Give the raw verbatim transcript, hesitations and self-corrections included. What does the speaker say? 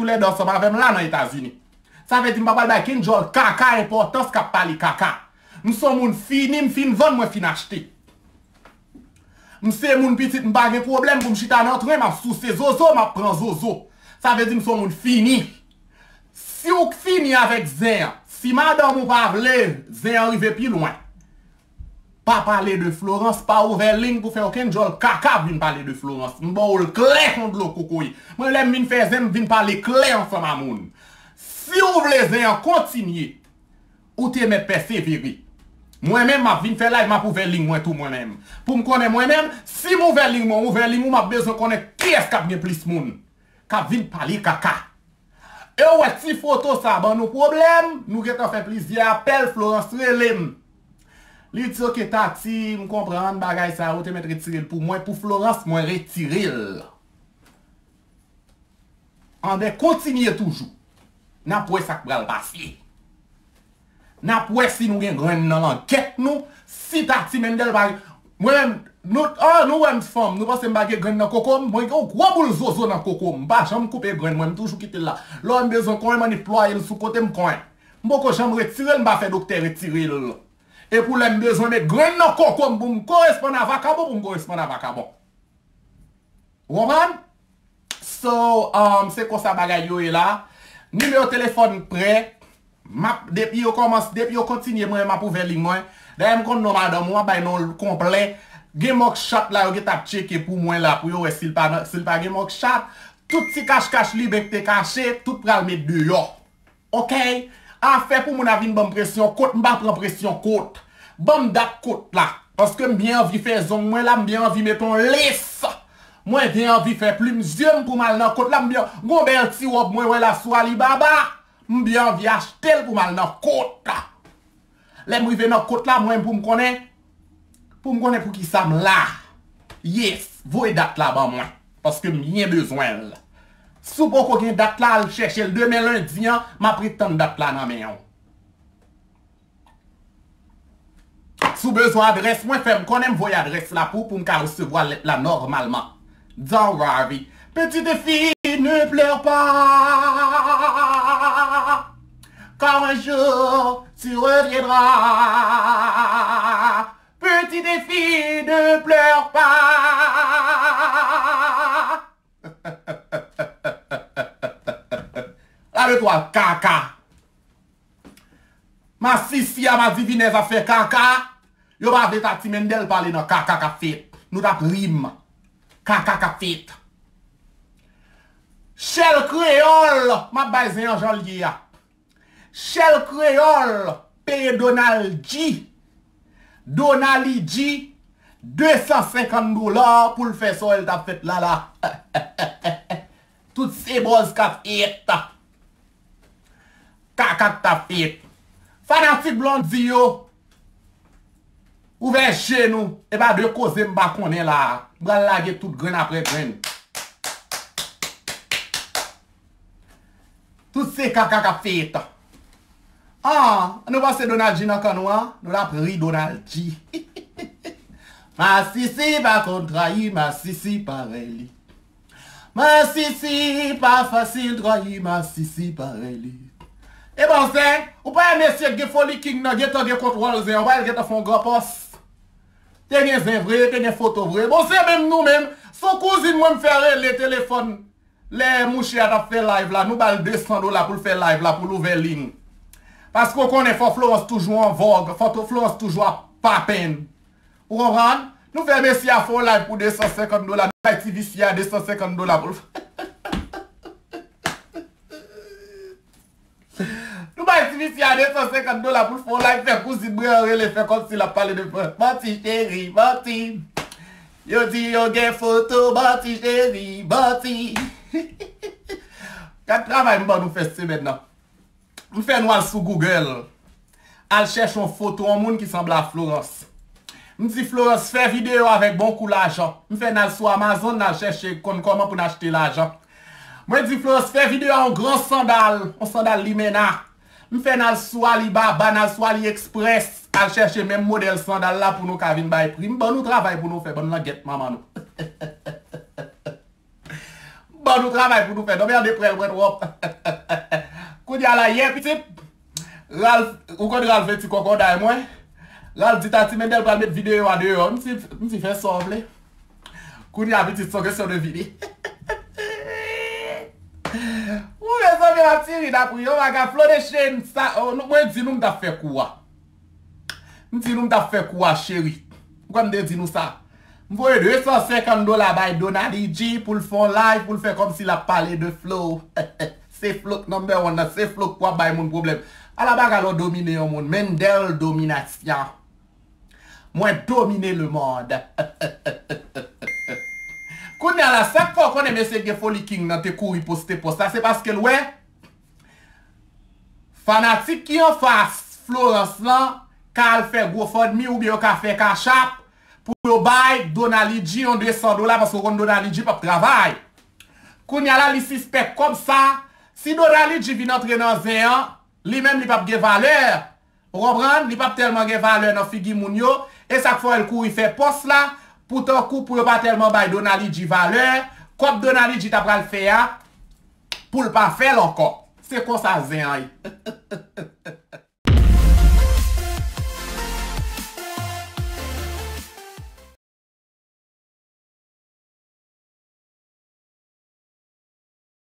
toulède ansanm avè m la nan Etazini. Sa vle di m pa pral bay kenn djòl kaka enpòtans k ap pale kaka. M se yon moun fini, m fin vann, mwen fin achte. M se moun pitit, m pa gen pwoblèm pou m chita nan tren, m ap souse zozo, m ap pran zozo. Sa vle di m se yon moun fini. Si w fini avèk zen an, si madanm ou pa vle zen an rive pi lwen, pa pale de Florence, pa ouvè liy pou fè okenn djòl kaka vin pale de Florence. M ba w l klè kon dlo kokoye. Mwen, lè m vin fè zen, m vin pale klè ansanm a moun. Si w vle zen an kontinye, ou te mèt pèsevere. Mwen menm, m ap vin fè live, m ap ouvè liy mwen tou mwen menm. Pou m konnen mwen menm, si m ouvè liy mwen, ouvè liy ou, m ap bezwen konnen kiyès k ap gen plis moun k ap vin pale kaka. E w wè ti foto sa ban nou pwoblèm, nou gentan fè plizyè apèl, Florence rele m. Li di, "Ok, Tati, m konprann bagay sa, ou te mèt retire l pou mwen, pou Florence, mwen retire l." Anben, kontinye toujou. N ap wè sa k pral pase. N ap wè si nou gen grenn nan langèt nou, si Tati Mendel pa. Mwen menm, nou, oh, nou wè m fanm, nou panse m pa gen grenn nan koko m? Mwen gen yon gwo boul zozo nan koko m. M pa janm koupe grenn mwen, m toujou kite l la. Lè m bezwen konyen, m annik plwaye l sou kote m konyen. M poko janm retire l, m pa fè doktè retire l. E pou lè m bezwen met grenn nan koko m pou m koresponn a vakabon, pou m koresponn a vakabon. Ou konprann? So, um, se konsa bagay yo ye la. Nimewo telefòn prè. M ap, depi yo kòmanse, depi yo kontinye, mwen, m ap ouvè liy mwen. Dayè, m konn non madanm ou, m ap bay non l konplè. Gen mugshot la, yo gentan ap tcheke pou mwen la, pou yo wè si l pa nan, si l pa gen mugshot. Tout ti kachkach Liben k te kache, tout pral met deyò. Ok? Afè pou moun ap vin ban m presyon kot, m pa pran presyon kot. Ban m dat kot la. Paske m byen anvi fè zong mwen la, m byen anvi met on lès. Mwen byen anvi fè plim zye m pou m al nan kot la, m byen, gon bèl ti wòb mwen wè la sou Alibaba. M byen anvi achte l pou m al nan kot la. Lè m rive nan kot la, mwen pou m konnen, pou m konnen poukisa m la. Yes, voye dat la ban mwen. Paske m byen bezwen l. Si w poko gen dat la, al chèche l. Demen lendi an, m ap ret tann dat la nan men w. Si w bezwen adrès mwen, fè m konnen, m voye adrès la pou, pou m ka resevwa lèt la nòmalman. Don't worry. Petite fille, ne pleure pas, car un jour tu reviendras. Petite fille, ne pleure pas. Lave twa kaka. Masisi a, madivinèz ap fè kaka. Yo pa vle Tati Mendel pale nan kaka k ap fèt. Nou t ap ri m. Kaka k ap fèt. Shell Kreyòl, m ap bay zen an jan l ye a. Shell Kreyòl peye Donald G. Donald G de san senkant dola pou l fè sa w wè l t ap fèt la la. Tout se bòz k ap fèt. Kaka k t ap fèt. Fanatik Blondy yo, ouvè je nou. E pa de koze m pa konnen la a. M pral lage tout grenn apre grenn. Tout se kaka k ap fèt. Ah, nou panse Donald G nan kan nou an? Nou t ap ri Donald G. Masisi pa konn trayi masisi parèy li. Masisi pa fasil trayi masisi parèy li. E panse, ou pa wè mesye k gen foli king nan gentan gen kontwòl zen an, ou pa wè l gentan fè yon gran pòs. Te gen zen vre, te gen foto vre. Bon, se menm nou menm. Se yon kouzin mwen m fè rele telefòn. Lè mouche a t ap fè live la, nou ba l de san dola pou l fè live la, pou l ouvè liy. Paske w konnen fò Florence toujou an vòg, fò tou Florence toujou ap papenn. Ou konprann? Nou fè mesye a fè yon live pou de san senkant dola, nou bay ti visye a de san senkant dola pou l fè. Nou bay ti visye a de san senkant dola pou l fè yon live, fè kouzin mwen an rele, fè kòmsi l ap pale de frè. Manti, cheri, manti. Yo di yo gen foto, manti, cheri, manti. Gad travay m ban nou fè semèn nan. M fè nou al sou Google. Al chèche yon foto yon moun ki sanble a Florence. M di Florence fè videyo avèk bon kou lajan. M fè n al sou Amazon, n al chèche konn kòman pou n achte lajan. Mwen di Florence fè videyo a yon gran sandal, yon sandal limena. M fè n al sou Alibaba, n al sou AliExpress, al chèche menm modèl sandal la pou nou ka vin bay pri. M ban nou travay pou nou fè, bann langèt manman nou. nou travay pou nou fè. Dòmi an de prèl mwen twòp. Kounye a la, yè, pitit. Ralph, ou konn Ralph e ti kòkòday mwen. Ralph di Tati Mendel pral met videyo a deyò. M di, m di fè sa w vle. Kounye a, pitit, se yon kesyon de vini. Ou mezanmi, m ap ti ri dapri yo, bagay Flo de Chen, sa, oh, nou, mwen di nou m t ap fè kou a. M di nou m t ap fè kou a, cheri. Ou kwè m te di nou sa? M voye de san senkant dola bay Donali G pou l fè yon live, pou l fè kòmsi l ap pale de Flo. Se Flo k number one nan, se Flo k pou ap bay moun pwoblèm. Ala bagay lè w domine yon moun, Mendel dominasyon. Mwen domine lemonn. Kounye a la, sa k fè w konnen mesye Gen Foli King nan te kouri poste pòs la, se paske l wè fanatik ki anfas Florence lan ka al fè GoFundMe oubyen yo ka fè Cash App pou yo bay Donali G yon de san dola, paske w konn Donali G p ap travay. Kounye a la, li sispèk kòb sa, si Donali G vin antre nan zen an, li menm li p ap gen valè. Ou konprann? Li p ap tèlman gen valè nan figi moun yo. E sa k fè w wè l kouri fè pòs la, pou tankou pou yo pa tèlman bay Donali G valè. Kòb Donali G ta pral fè a, pou l pa fè l ankò. Se konsa zen an ye.